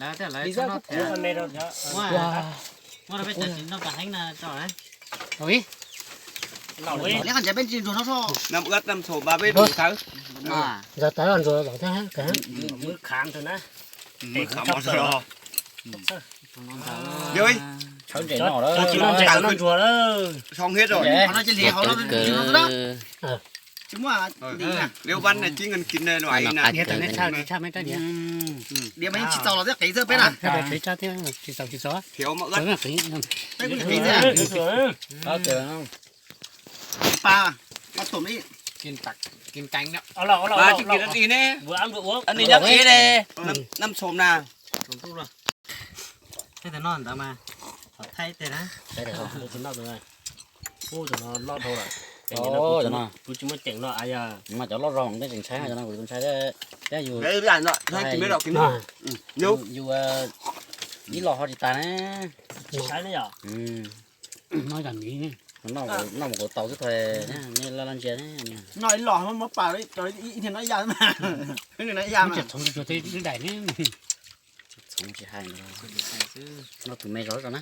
Lawv tias lawv txhob noj thiab. Muaj, muaj rau peb cov tsis noj pas heeb na tso. Leb qhov ntsav peb tsis ntsuag no so. Năm ướt năm sổ ba bếp đủ thứ. Giờ tới ăn rồi bảo thế hả? Cái hả? Mưa kháng thôi na. Mưa kháng mos Yoi. Sawv ntsev no lawm. Sawv ntsev no ntsuag lawm. Song hết rồi. Qhov no ces li hauv no tsis muaj ding na. Liêu Văn này chứ ngân kín này loại na. Diav mas yeej tsis txaus los thiab qiv xwb peb na. Qiv tsa thiab tsis txaus tsis txaus. Thiếu mà ướt. Peb kuj qiv xwb. Pa, pa tom ib. Ba chim kis dab tsi ne? Ăn ni nyob qiv ne. Năm sổ na. Peb tab noj ntawd mas, thaij tej na. Ub, cov no loj dhau lawm. Cov no kuv tsis muaj ceem no. Mas cov loj zog peb tseem ntshai, cov no kuv ntshai thiab. Yus, yus ib los ho tsis tas na. Noj ib los muab pas ib thiaj noj ya, noj ya. Txhoov tsis hais, noj tus me zog na.